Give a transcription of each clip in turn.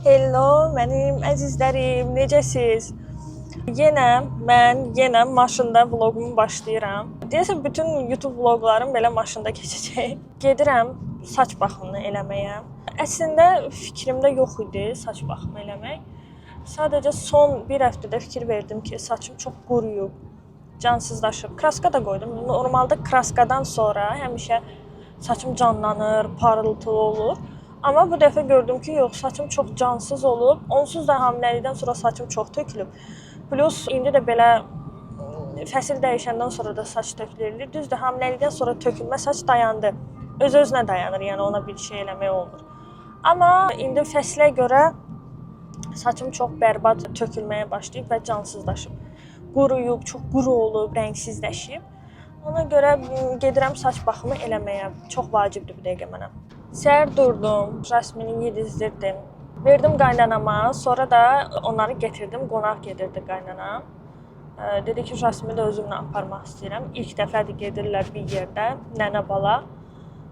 Hello mənim əzizlərim, necəsiz? Yenə mən yenə maşında vloqumu başlayıram. Deyəsən bütün YouTube vloqlarım belə maşında keçəcək. Gedirəm saç baxımını eləməyə. Əslində fikrimdə yox idi saç baxımı eləmək. Sadəcə son bir həftədə fikir verdim ki, saçım çox quruyub, cansızlaşıb. Kraska da qoydum. Normalda kraskadan sonra həmişə saçım canlanır, parıltılı olur. Amma bu dəfə gördüm ki, yox, saçım çox cansız olub. Onsuz da hamiləlikdən sonra saçım çox tökülüb. Plus indi də belə fəsil dəyişəndən sonra da saç tökülür. Düzdür, hamiləlikdən sonra tökülmə saç dayandı. Öz-özünə dayanır, yəni ona bir şey eləmək olmur. Amma indi fəslə görə saçım çox bərbad tökülməyə başlayıb və cansızlaşıb. Quruyub, çox quru olub, rəngsizləşib. Ona görə gedirəm saç baxımı eləməyə. Çox vacibdir bu dəqiqə mənə. Səhər durdum, Jasmini yedizdirdim. Verdim qaynanama, sonra da onları getirdim, qonaq gedirdi qaynanam. Dedi ki, Jasmini də özümlə aparmaq istəyirəm. İlk dəfədir gedirlər bir yerdə, nənə bala.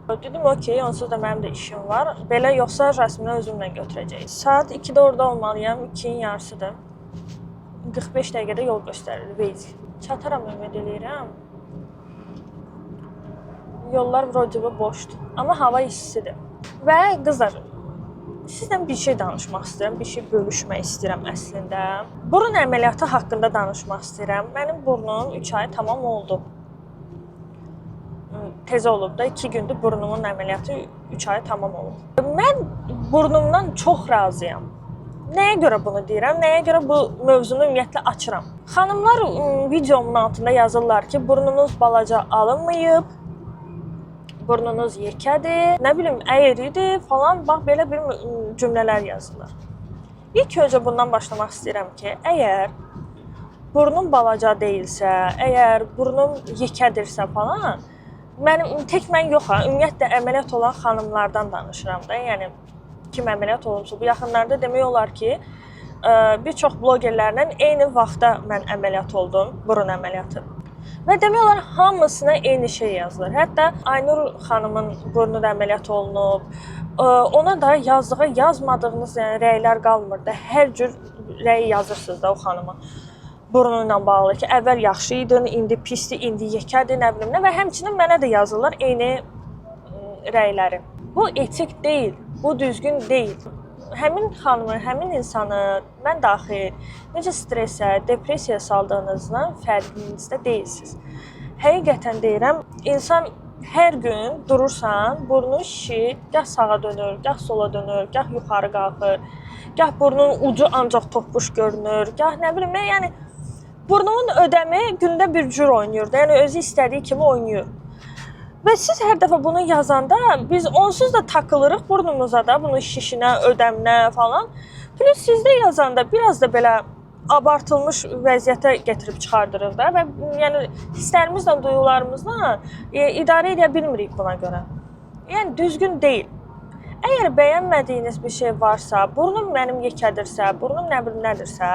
Dedim, okey, onsuz da mənim də işim var. Belə yoxsa Jasmini özümlə götürəcəyik. Saat 2-də orada olmalıyam, 2-nin yarısıdır. 45 dəqiqədə yol göstərir Waze. Çataram ümid eləyirəm. Yollar вроде бы boşdur, amma hava istidir. Və qızlar, sizlə bir şey danışmaq istəyirəm, bir şey bölüşmək istəyirəm əslində. Burun əməliyyatı haqqında danışmaq istəyirəm. Mənim burnum 3 ay tamam oldu. Tez olub da 2 gündür burnumun əməliyyatı 3 ay tamam olub. Mən burnumdan çox razıyam. Nəyə görə bunu deyirəm? Nəyə görə bu mövzunu ümumiyyətlə açıram? Xanımlar videomun altında yazırlar ki, burnunuz balaca alınmayıb, burnunuz yekədir, nə bilim əyridir falan, bax belə bir cümlələr yazırlar. İlk öncə bundan başlamaq istəyirəm ki, əgər burnum balaca deyilsə, əgər burnum yekədirsə falan, mənim tək mən yox ha, ümumiyyətlə əməliyyat olan xanımlardan danışıram da, yəni kim əməliyyat olunsa, bu yaxınlarda demək olar ki, bir çox blogerlərlə eyni vaxtda mən əməliyyat oldum, burun əməliyyatı. Və demək olar hamısına eyni şey yazılır. Hətta Aynur xanımın burnu da əməliyyat olunub. Ona da yazdığı, yazmadığınız yəni rəylər qalmır da. Hər cür rəy yazırsınız da o xanıma. Burnu ilə bağlı ki, əvvəl yaxşı idin, indi pisdir, indi yekədir, nə bilim nə və həmçinin mənə də yazırlar eyni rəyləri. Bu etik deyil, bu düzgün deyil. Həmin xanımı, həmin insanı, mən daxil necə stressə, depressiyaya saldığınızın fərqinizdə deyilsiniz. Həqiqətən deyirəm, insan hər gün durursan, burnun şişir, gah sağa dönür, gah sola dönür, gah yuxarı qalxır, gah burnun ucu ancaq toppuş görünür, gah nə bilim, yəni burnumun ödəmi gündə bir cür oynayır da, yəni özü istədiyi kimi oynayır. Və siz hər dəfə bunu yazanda biz onsuz da takılırıq burnumuza da, bunun şişinə, ödəminə falan. Plus sizdə yazanda biraz da belə abartılmış vəziyyətə gətirib çıxardırıq da və yəni hisslərimizlə, duyğularımızla idarə edə bilmirik buna görə. Yəni düzgün deyil. Əgər bəyənmədiyiniz bir şey varsa, burnum mənim yekədirsə, burnum nə bilim nədirsə,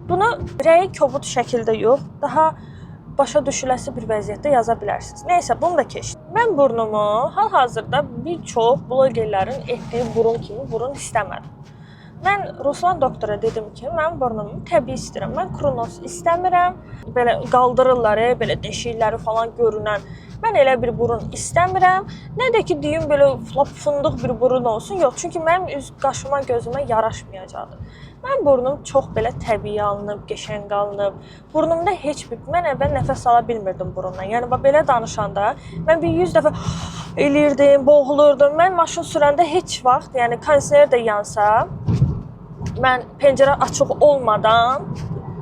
bunu rəyi kobud şəkildə yox, daha başa düşüləsi bir vəziyyətdə yaza bilərsiniz. Nəysə, bunu da keçdim. Mən burnumu hal-hazırda bir çox blogerlərin etdiyi burun kimi burun istəmədim. Mən Ruslan doktora dedim ki, mən burnumu təbii istəyirəm. Mən kronos istəmirəm. Belə qaldırırlar, belə deşikləri falan görünən. Mən elə bir burun istəmirəm. Nə də ki deyim belə lap fındıq bir burun olsun. Yox, çünki mənim üz qaşıma, gözümə yaraşmayacaqdı. Mənim burnum çox belə təbii alınıb, qəşəng alınıb. Burnumda heç bir, mən əvvəl nəfəs ala bilmirdim burundan. Yəni bax belə danışanda mən bir 100 dəfə eləyirdim, boğulurdum. Mən maşın sürəndə heç vaxt, yəni kondisioner də yansa, mən pəncərə açıq olmadan,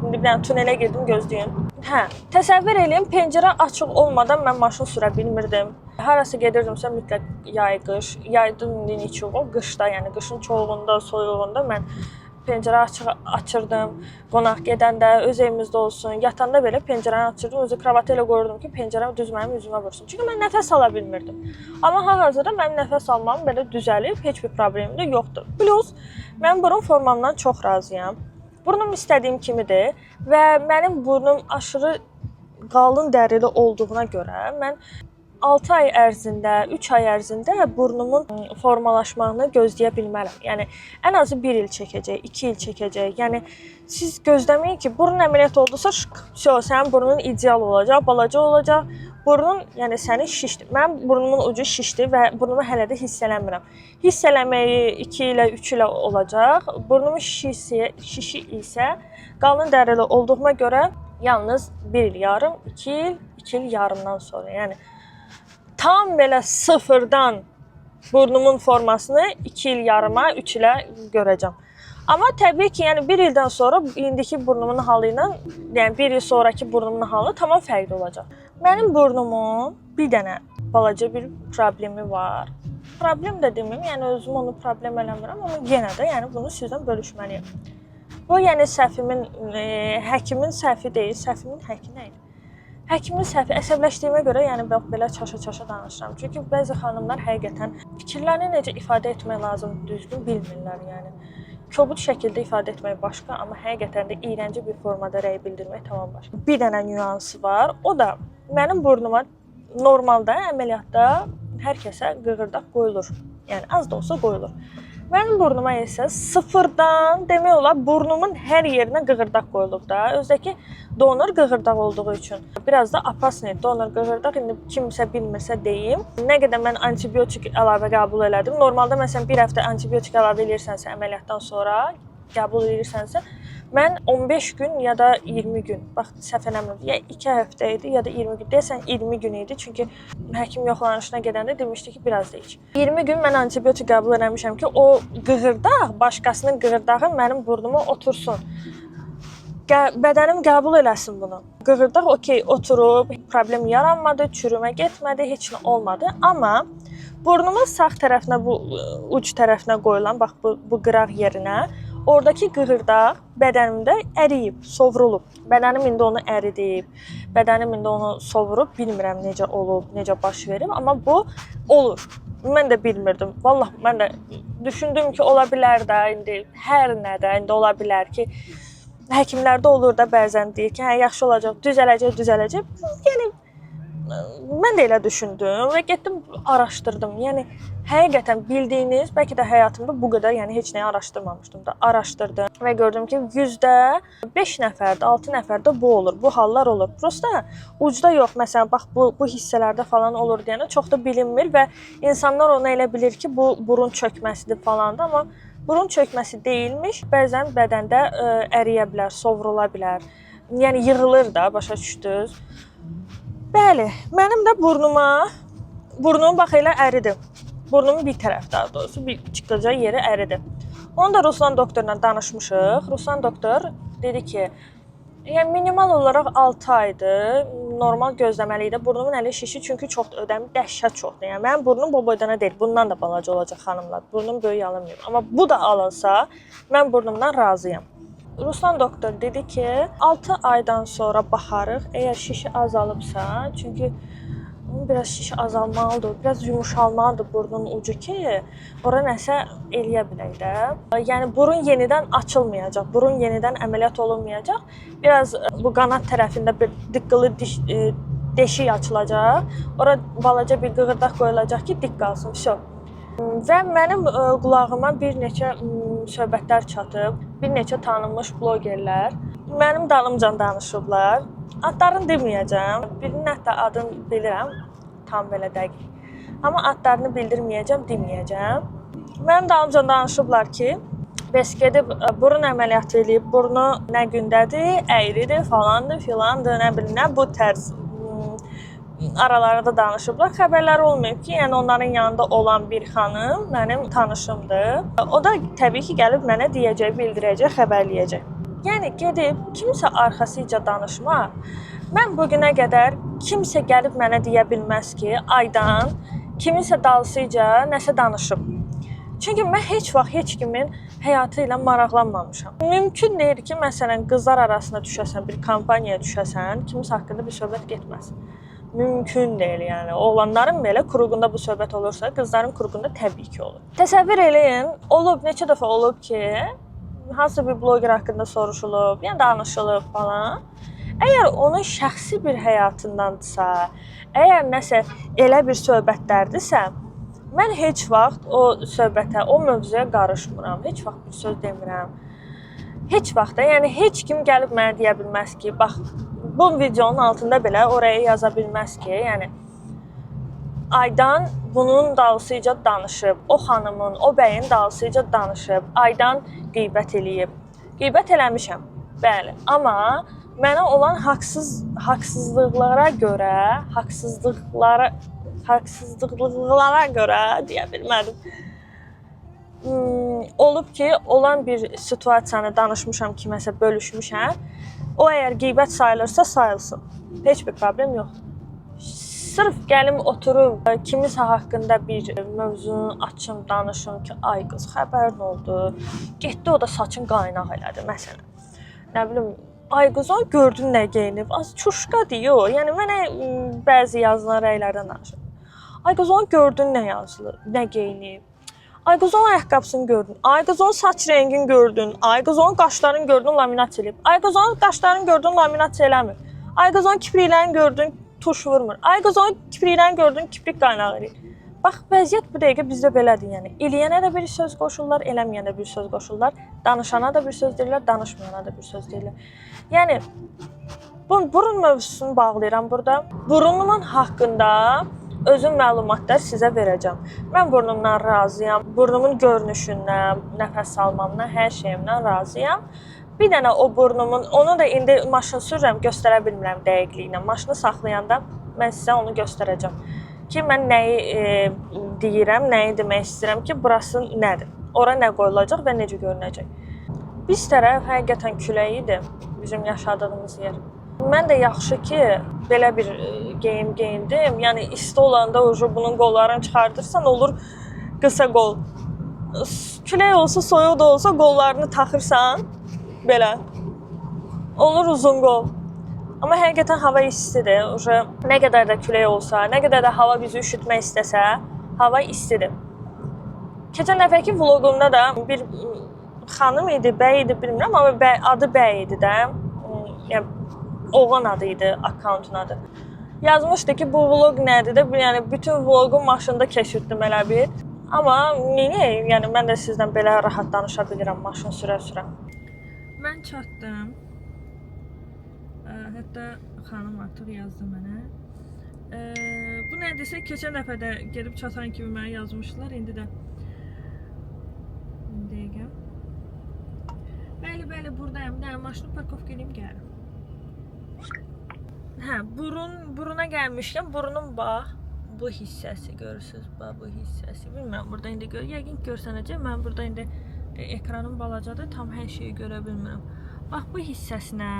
indi bir dənə tunelə girdim, gözləyin. Hə, təsəvvür eləyin, pəncərə açıq olmadan mən maşın sürə bilmirdim. Harasa gedirdimsə mütləq yay, qış, yayda indi neçə o qışda, yəni qışın çoğunda, soyuğunda mən pəncərə açıq açırdım. Qonaq gedəndə, öz evimizdə olsun, yatanda belə pəncərəni açırdım. Özü kravatı elə qoyurdum ki, pəncərə düz mənim üzümə vursun. Çünki mən nəfəs ala bilmirdim. Amma hal-hazırda mənim nəfəs almam belə düzəlib, heç bir problemim də yoxdur. Plus mən burun formamdan çox razıyam. Burnum istədiyim kimidir və mənim burnum aşırı qalın dərili olduğuna görə mən 6 ay ərzində, 3 ay ərzində burnumun formalaşmağını gözləyə bilmərəm. Yəni ən azı 1 il çəkəcək, 2 il çəkəcək. Yəni siz gözləməyin ki, burun əməliyyat oldusa, şık, vəsə, sənin burnun ideal olacaq, balaca olacaq. Burnun, yəni sənin şişdi. Mənim burnumun ucu şişdi və burnumu hələ də hiss eləmirəm. Hiss eləməyi 2 ilə, 3 ilə olacaq. Burnumun şişi isə qalın dərili olduğuma görə yalnız 1 il yarım, 2 il, 2 il yarımdan sonra, yəni tam belə sıfırdan burnumun formasını 2 il yarıma, 3 ilə görəcəm. Amma təbii ki, yəni 1 ildən sonra indiki burnumun halı ilə, yəni 1 il sonrakı burnumun halı tamam fərqli olacaq. Mənim burnumun bir dənə balaca bir problemi var. Problem də deməyim, yəni özüm onu problem eləmirəm, amma yenə də yəni bunu sizlə bölüşməliyəm. Bu yəni səhvimin, həkimin səhvi deyil, səhvimin həkki nə idi? Həkimin səhvi, əsəbləşdiyimə görə yəni bax belə çaşa-çaşa danışıram. Çünki bəzi xanımlar həqiqətən fikirlərini necə ifadə etmək lazım düzgün bilmirlər yəni. Kobud şəkildə ifadə etmək başqa, amma həqiqətən də iyrənci bir formada rəy bildirmək tamam başqa. Bir dənə nüansı var. O da mənim burnuma normalda əməliyyatda hər kəsə qığırdaq qoyulur. Yəni az da olsa qoyulur. Mənim burnuma isə sıfırdan demək olar burnumun hər yerinə qığırdaq qoyulub da. Özdəki donor qığırdaq olduğu üçün biraz da opasный donor qığırdaq. İndi kimsə bilmirsə deyim. Nə qədər mən antibiotik əlavə qəbul elədim. Normalda məsələn bir həftə antibiotik əlavə eləyirsənsə əməliyyatdan sonra qəbul eləyirsənsə, mən 15 gün ya da 20 gün, bax səhv eləmirəm, ya 2 həftə idi ya da 20 gün. Deyəsən 20 gün idi, çünki həkim yoxlanışına gedəndə demişdi ki, biraz da iç. 20 gün mən antibiotik qəbul eləmişəm ki, o qığırdaq, başqasının qığırdağı mənim burnuma otursun. Bədənim qəbul eləsin bunu. Qığırdaq okey oturub, problem yaranmadı, çürümə getmədi, heç nə olmadı. Amma burnumun sağ tərəfinə, bu uc tərəfinə qoyulan, bax bu qıraq yerinə, oradakı qığırdaq bədənimdə əriyib, sovrulub. Bədənim indi onu əridib, bədənim indi onu sovurub, bilmirəm necə olub, necə baş verib, amma bu olur. Mən də bilmirdim. Vallah mən də düşündüm ki, ola bilər də indi hər nədə indi ola bilər ki, həkimlərdə olur da bəzən deyir ki, hə yaxşı olacaq, düzələcək, düzələcək. Yəni mən də elə düşündüm və getdim araşdırdım. Yəni həqiqətən bildiyiniz, bəlkə də həyatımda bu qədər, yəni heç nəyi araşdırmamışdım da. Araşdırdım və gördüm ki, 5% nəfərdə, 6 nəfərdə bu olur, bu hallar olur. Prosta ucda yox, məsələn, bax bu hissələrdə falan olur deyəndə çox da bilinmir və insanlar ona elə bilir ki, bu burun çökməsidir falan da, amma burun çökməsi deyilmiş. Bəzən bədəndə əriyə bilər, sovrula bilər. Yəni yığılır da, başa düşdünüz? Bəli, mənim də burnum bax elə əridi. Burnumun bir tərəf daha doğrusu, bir çıxacağı yeri əridi. Onu da Ruslan doktorla danışmışıq. Ruslan doktor dedi ki, yəni minimal olaraq 6 aydır, normal gözləməliyik də. Burnumun əli şişi çünki çoxdur, ödəmi dəhşət çoxdur. Yəni mənim burnum bu boydana deyil, bundan da balaca olacaq xanımlar. Burnum böyük alınmıyor. Amma bu da alınsa, mən burnumdan razıyam. Ruslan doktor dedi ki, 6 aydan sonra baxarıq. Əgər şişi azalıbsa, çünki biraz şiş azalmalıdır, biraz yumuşalmalıdır burnun ucu ki, ora nəsə eləyə bilək də. Yəni burun yenidən açılmayacaq, burun yenidən əməliyyat olunmayacaq. Biraz bu qanad tərəfində bir dıqqılı deşik açılacaq. Ora balaca bir qığırdaq qoyulacaq ki, dik qalsın. Vəsə. Və mənim qulağıma bir neçə söhbətlər çatıb, bir neçə tanınmış blogerlər mənim dalımca danışıblar. Adlarını deməyəcəm. Birinin hətta adını bilirəm, tam belə dəqiq. Amma adlarını bildirməyəcəm, deməyəcəm. Mənim dalımca danışıblar ki, bəs gedib burun əməliyyatı eləyib, burnu nə gündədir, əyridir, falandır, filandır, nə bilim nə bu tərz aralarında danışıblar. Xəbərləri olmayıb ki, yəni onların yanında olan bir xanım mənim tanışımdır. O da təbii ki, gəlib mənə deyəcək, bildirəcək, xəbərləyəcək. Yəni gedib kimsə arxasıca danışmaq. Mən bu günə qədər kimsə gəlib mənə deyə bilməz ki, Aydan kiminsə dalsıca nəsə danışıb. Çünki mən heç vaxt heç kimin həyatı ilə maraqlanmamışam. Mümkün deyil ki, məsələn, qızlar arasında düşəsən, bir kampaniyaya düşəsən, kiminsə haqqında bir söhbət getməz. Mümkün deyil yəni. Oğlanların belə kruqunda bu söhbət olursa, qızların kruqunda təbii ki olur. Təsəvvür eləyin, olub, neçə dəfə olub ki, hansısa bir bloger haqqında soruşulub, yəni danışılıb falan. Əgər onun şəxsi bir həyatındansa, əgər nəsə elə bir söhbətlərdirsə, mən heç vaxt o söhbətə, o mövzuya qarışmıram. Heç vaxt bir söz demirəm. Heç vaxt da, yəni heç kim gəlib mənə deyə bilməz ki, bax bu videonun altında belə oraya yaza bilməz ki, yəni Aydan bunun dalsıca danışıb, o xanımın, o bəyin dalsıca danışıb, Aydan qeybət eləyib. Qeybət eləmişəm. Bəli, amma mənə olan haqsızlıqlara görə, haqsızlıqlara görə deyə bilmədim. Olub ki, olan bir situasiyanı danışmışam, kiməsə bölüşmüşəm. O əgər qeybət sayılırsa, sayılsın. Heç bir problem yoxdur. Sırf gəlim oturum, kimisə haqqında bir mövzunu açım, danışım ki, ay qız, xəbər nə oldu? Getdi o da saçın qaynaq elədi məsələn. Nə bilim, ay qız, o gördün nə geyinib? Az çuşka deyir. Yəni mənə bəzi yazılan rəylərdən danışır. Ay qız, onu gördün nə yazılır, nə geyinib? Ay qız, onun ayaqqabısını gördün. Ay qız, onun saç rəngini gördün. Ay qız, onun qaşlarını gördün, laminat eləyib. Ay qız, onun qaşlarını gördün, laminat eləmir. Ay qız, onun kipriklərini gördün, tuş vurmur. Ay qız, onun kipriklərini gördün, kiprik qaynağı eləyir. Bax, vəziyyət bu dəqiqə bizdə belədir, yəni. Eləyənə də bir söz qoşurlar, eləməyənə də bir söz qoşurlar. Danışana da bir söz deyirlər, danışmayana da bir söz deyirlər. Yəni bu burun mövzusunu bağlayıram burada. Burunumun haqqında özüm məlumatlar sizə verəcəm. Mən burnumdan razıyam. Burnumun görünüşündən, nəfəs almamdan, hər şeyimdən razıyam. Bir dənə o burnumun, onu da indi maşın sürürəm, göstərə bilmirəm dəqiqliklə. Maşını saxlayanda mən sizə onu göstərəcəm. Ki mən nəyi deyirəm, nəyi demək istəyirəm ki, burası nədir? Ora nə qoyulacaq və necə görünəcək? Biz tərəf həqiqətən külək idi, bizim yaşadığımız yer. Mən də yaxşı ki, belə bir geyim geyindim. Yəni isti olanda ucu bunun qollarını çıxardırsan, olur qısa qol. Külək olsa, soyuq da olsa qollarını taxırsan belə. Olur uzun qol. Amma həqiqətən hava istidir. Uca nə qədər də külək olsa, nə qədər də hava bizi üşütmək istəsə, hava istidir. Keçən dəfəki vloqumda da bir xanım idi, bəy idi, bilmirəm, amma bəy, adı bəy idi də. Yəni oğlan adı idi, akkauntun adı. Yazmışdı ki, bu vloq nədir də? Yəni bütün vloqu maşında keçirtdim elə bir. Amma niyə? Yəni mən də sizdən belə rahat danışa bilirəm maşın sürə-sürə. Mən çatdım. Hətta xanım artıq yazdı mənə. Bu nə desə, keçən dəfə də gedib çatan kimi mənə yazmışdılar. İndi də dəqiqə. Bəli, bəli, buradayım. Nə, maşını parkovka edeyim, gəlirəm. Hə, buruna gəlmişkən burnun bax bu hissəsi görürsüz, bax bu hissəsi. Bilmirəm, burada indi gör, yəqin ki görsənəcək. Mən burada indi ekranım balacadır, tam hər şeyi görə bilmirəm. Bax bu hissəsinə,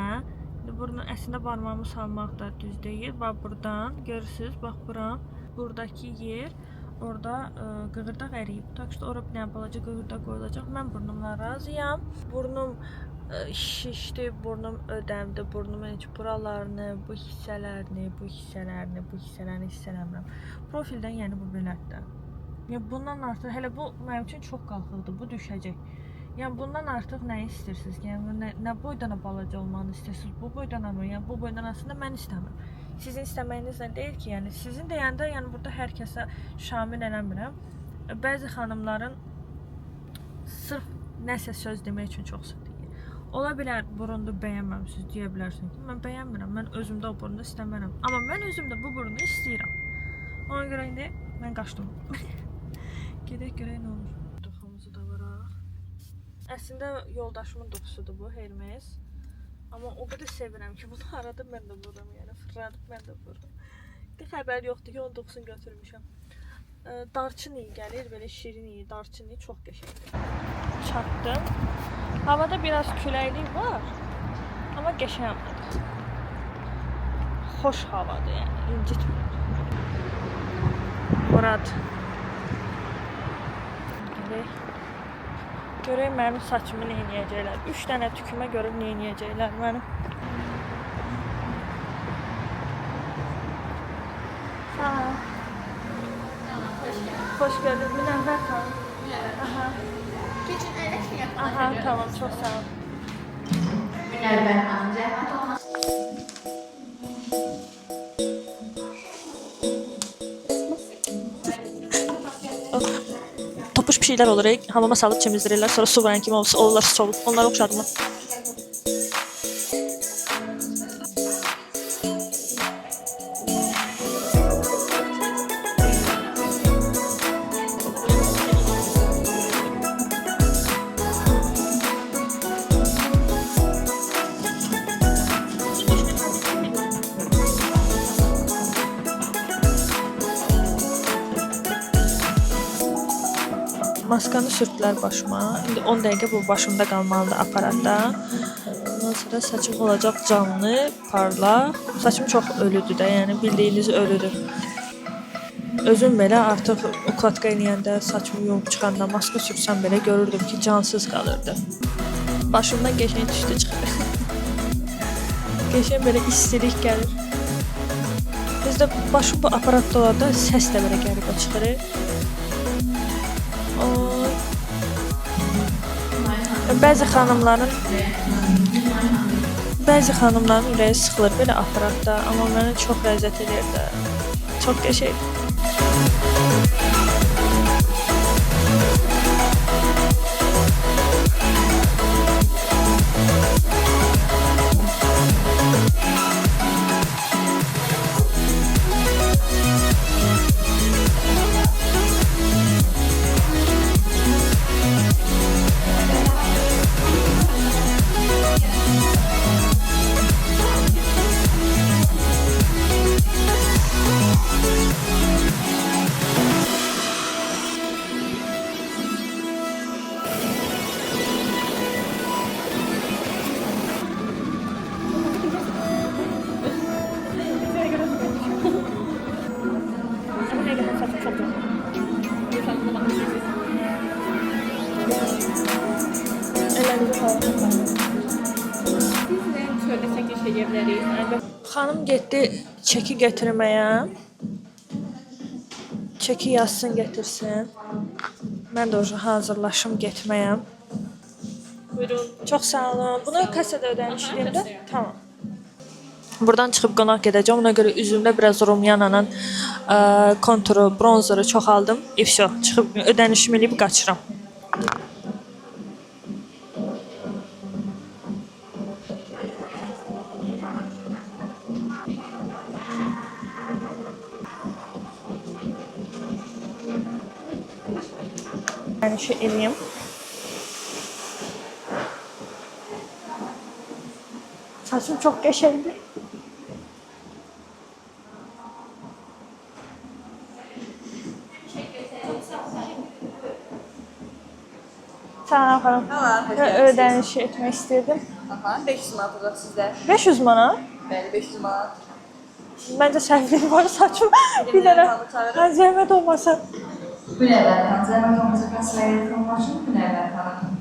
indi burnun əslində barmağımı salmaq da düz deyil. Bax buradan görürsüz, bax buram, buradakı yer, orada qığırdaq əriyib. Tak ki, ora bir dənə balaca qığırdaq qoyulacaq. Mən burnumdan razıyam. Burnum şişdi, burnum ödəmdi, burnumun heç buralarını, bu hissələrini, bu hissələrini, bu hissələrini hiss eləmirəm. Profildən yəni bu belədir. Yəni bundan artıq hələ bu mənim üçün çox qalxıqdır, bu düşəcək. Yəni bundan artıq nə istəyirsiniz? Yəni nə boydana balaca olmağını istəyirsiniz? Bu boydana mı? Yəni bu boydan aslında mən istəmirəm. Sizin istəməyinizlə deyil ki, yəni sizin deyəndə, yəni burada hər kəsə şamil eləmirəm. Bəzi xanımların sırf nəsə söz demək üçün çox sıx deyir. Ola bilər burunda bəyənməmisiniz, deyə bilərsiniz ki, mən bəyənmirəm, mən özümdə o burnu istəmərəm. Amma mən özümdə bu burnu istəyirəm. Ona görə indi mən qaçdım. Gedək görək nə olur. Duxumuzu da vuraq. Əslində yoldaşımın duxusudur bu, Hermes. Amma o qədər sevirəm ki, bunu arada mən də vururam, yəni fırladıb mən də vururam. Bir xəbər yoxdur ki, onun duxusunu götürmüşəm. Darçın iyi gəlir, belə şirin iyi, darçın iyi çox qəşəngdir. Çatdım. Havada biraz küləklik var, amma qəşəng havadır. Xoş havadır, yəni incitmir. Murad. Gedək. Görək mənim saçımı nə eləyəcəklər. 3 dənə tükümə görüb nə eləyəcəklər mənim. Salam. Xoş gördük. Münəvvər xanım. Aha. Keçin, əyləşin yaxına. Aha, tamam, çox sağ ol. Münəvvər xanım, zəhmət olmasa. Topuş pişiklər olur, hamama salıb çimizdirirlər, sonra su vuran kimi olurlar, solub. Onlara oxşadım. Maskanı sürtdülər başıma. İndi 10 dəqiqə bu başımda qalmalıdır aparatda. Ondan sonra saçım olacaq canlı, parlaq. Saçım çox ölüdür də, yəni bildiyiniz ölüdür. Özüm belə artıq ukladka eləyəndə, saçımı yuyub çıxanda maska sürsəm belə görürdüm ki, cansız qalırdı. Başımdan qəşəng tüstü çıxır. Qəşəng belə istilik gəlir. Bizdə başım bu aparatda olanda səs də belə qəribə çıxır. Oy. Bəzi xanımların ürəyi sıxılır belə aparatda, amma mənə çox ləzzət eləyir də. Çox qəşəngdir. Xanım getdi çeki gətirməyə. Çeki yazsın, gətirsin. Mən də orada hazırlaşım getməyə. Buyurun. Çox sağ olun. Bunu kassada ödəniş edeyim də. Tamam. Buradan çıxıb qonaq gedəcəm. Ona görə üzümdə biraz rumyanla konturu, bronzeru çoxaldım. И всё. Çıxıb ödənişimi eləyib qaçıram. Ödənişi eləyim. Saçım çox qəşəngdir. Salam xanım. Salam, xoş gəlmisiniz. Ödənişi etmək istəyirdim. Aha, 500 manat olacaq sizdə. 500 manat? Bəli, 500 manat. Məncə səhvlik var saçım. Bir dənə. Hə, zəhmət olmasa. Münəvvər xanım, zəhmət olmasa kasaya yaxınlaşın, Münəvvər xanım.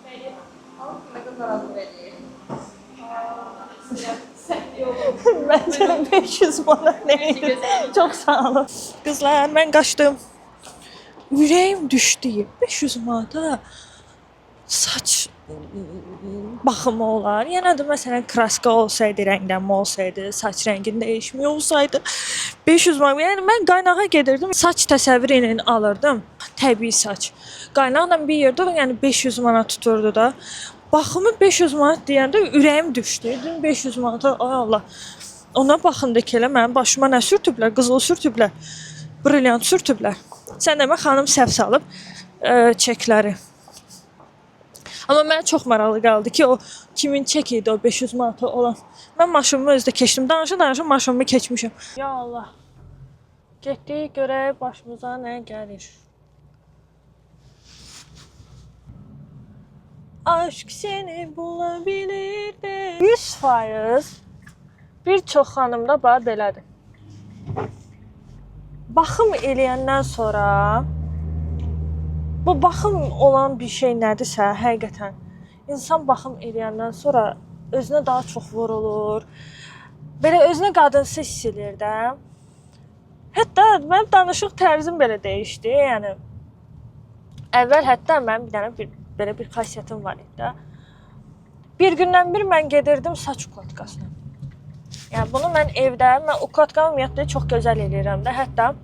Bəli. Alın, nə qədər razılıq eləyir. Məncə 500 manat nə idi? Çox sağ olun. Qızlar, mən qaçdım. Ürəyim düşdü. 500 manata saç baxımı olar. Yenə də məsələn kraska olsaydı, rənglənmə olsaydı, saç rənginin dəyişimi olsaydı 500 manat. Yəni mən qaynağa gedirdim, saç təsəvvür ilə alırdım. Təbii saç. Qaynaqla bir yerdə yəni 500 manat tuturdu da. Baxımı 500 manat deyəndə ürəyim düşdü. Dedim 500 manata, ay Allah. Ona baxın da ki, elə mənim başıma nə sürtüblər? Qızıl sürtüblər, brilliant sürtüblər. Sən demə xanım səhv salıb çekləri. Amma mənə çox maraqlı qaldı ki, o kimin çek idi o 500 manata olan. Mən maşınımı özdə keçdim. Danışa-danışa maşınımı keçmişəm. Ya Allah. Getdik görək başımıza nə gəlir. Aşk seni bulabilir de. 100% bir çox xanımda bax belədir. Baxım eləyəndən sonra bu baxım olan bir şey nədirsə, həqiqətən insan baxım eləyəndən sonra özünə daha çox vurulur. Belə özünə qadınsı hiss eləyir də. Hətta mənim danışıq tərzim belə dəyişdi. Yəni əvvəl hətta mənim bir dənə belə bir xasiyyətim var idi də. Bir gündən bir mən gedirdim saç ukladkasına. Yəni bunu mən evdə, mən ukladkanı ümumiyyətlə çox gözəl eləyirəm də. Hətta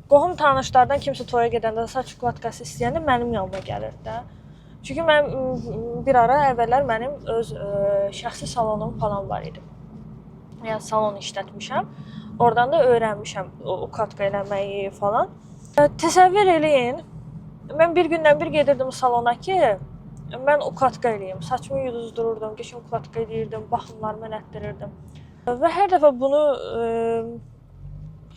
Qohum tanışlardan kimsə toya gedəndə saç ukladkası istəyəndə mənim yanıma gəlir də. Çünki mən bir ara əvvəllər mənim öz şəxsi salonum falan var idi. Yəni salon işlətmişəm. Oradan da öyrənmişəm ukladka eləməyi falan. Təsəvvür eləyin, mən bir gündən bir gedirdim salona ki, mən ukladka eləyim. Saçımı yuduzdururdum, qəşəng ukladka eləyirdim, baxımlarımı elətdirirdim. Və hər dəfə bunu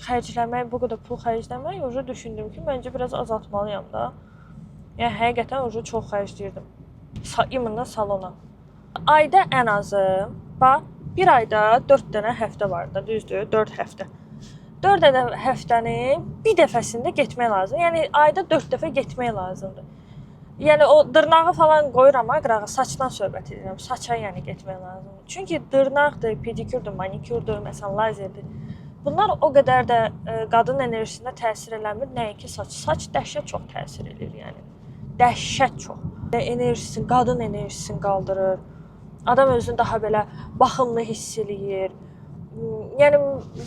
xərcləmək, bu qədər pul xərcləmək, ucu düşündüm ki, məncə biraz azaltmalıyam da. Yəni həqiqətən ucu çox xərcləyirdim. İmенно salona. Ayda ən azı, bax, bir ayda 4 dənə həftə var da, düzdür? 4 həftə. 4 dənə həftənin bir dəfəsində getmək lazımdır. Yəni ayda 4 dəfə getmək lazımdır. Yəni o dırnağı falan qoyuram ha qırağa, saçdan söhbət edirəm. Saça yəni getmək lazımdır. Çünki dırnaqdır, pedikürdür, manikürdür, məsələn lazerdir. Bunlar o qədər də qadın enerjisinə təsir eləmir, nəinki saç. Saç dəhşət çox təsir eləyir yəni. Dəhşət çox. Enerjisini, qadın enerjisini qaldırır. Adam özünü daha belə baxımlı hiss eləyir. Yəni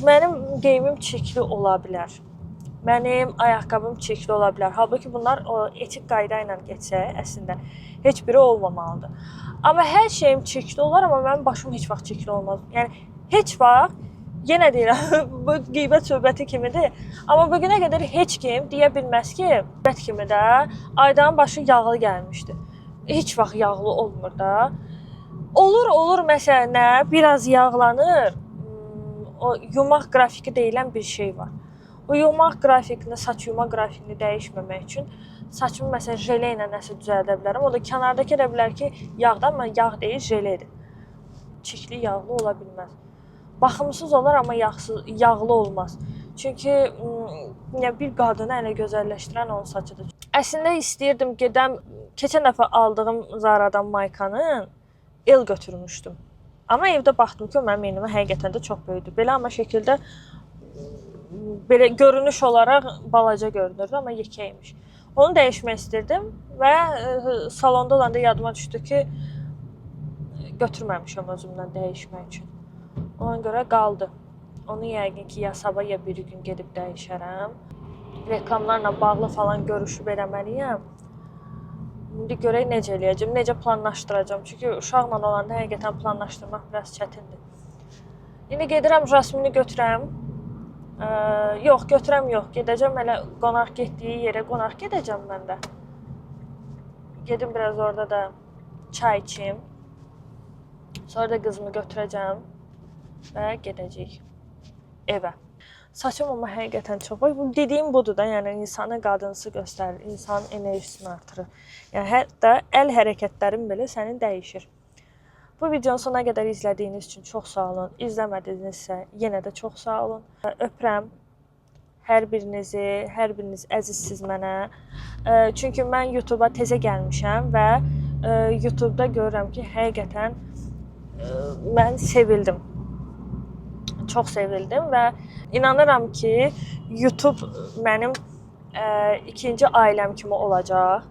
mənim geyimim çirkli ola bilər. Mənim ayaqqabım çirkli ola bilər. Halbuki bunlar o etik qayda ilə getsə, əslində heç biri olmamalıdır. Amma hər şeyim çirkli olar, amma mənim başım heç vaxt çirkli olmaz. Yəni heç vaxt, yenə deyirəm, bu qeybət söhbəti kimidir. Amma bu günə qədər heç kim deyə bilməz ki, qeybət kimi də Aydanın başı yağlı gəlmişdi. Heç vaxt yağlı olmur da. Olur, məsələn, nə, biraz yağlanır. O yumaq qrafiki deyilən bir şey var. O yumaq qrafikini, saç yuma qrafikini dəyişməmək üçün saçımı məsələn jele ilə nəsə düzəldə bilərəm. O da kənardakı elə bilər ki, yağdır, amma yağ deyil, jeledir. Çirkli, yağlı ola bilməz. Baxımsız olar, amma yağlı olmaz. Çünki bir qadını elə gözəlləşdirən onun saçıdır. Əslində istəyirdim gedəm, keçən dəfə aldığım Zara'dan maykanın el götürmüşdüm. Amma evdə baxdım ki, o mənim enimə həqiqətən də çox böyükdür. Belə amma şəkildə belə görünüş olaraq balaca görünürdü, amma yekə imiş. Onu dəyişmək istirdim və salonda olanda yadıma düşdü ki, götürməmişəm özümdən dəyişmək üçün. Ona görə qaldı. Onu yəqin ki, ya sabah ya bir gün gedib dəyişərəm. Reklamlarla bağlı falan görüşüb eləməliyəm. İndi görək necə eləyəcəm, necə planlaşdıracağam. Çünki uşaqla olanda həqiqətən planlaşdırmaq biraz çətindir. İndi gedirəm Jasmini götürəm. Yox, götürəm yox. Gedəcəm elə qonaq getdiyi yerə qonaq gedəcəm mən də. Gedim biraz orada da çay içim. Sonra da qızımı götürəcəm və gedəcəyik evə. Saçım amma həqiqətən çox. Bu dediyim budur da, yəni insanı qadınsı göstərir, insanın enerjisini artırır. Yəni hətta əl hərəkətlərin belə sənin dəyişir. Bu videonun sonuna qədər izlədiyiniz üçün çox sağ olun. İzləmədinizsə yenə də çox sağ olun. Öpürəm hər birinizi, hər biriniz əzizsiz mənə. Çünki mən YouTube-a təzə gəlmişəm və YouTube-da görürəm ki, həqiqətən mən sevildim. Çox sevildim və inanıram ki, YouTube mənim ikinci ailəm kimi olacaq.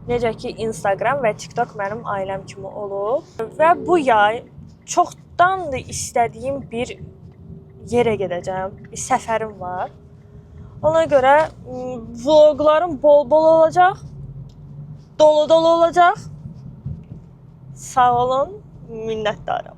Necə ki, Instagram və TikTok mənim ailəm kimi olub. Və bu yay çoxdandır istədiyim bir yerə gedəcəm. Bir səfərim var. Ona görə vloqlarım bol-bol olacaq. Dolu-dolu olacaq. Sağ olun, minnətdaram.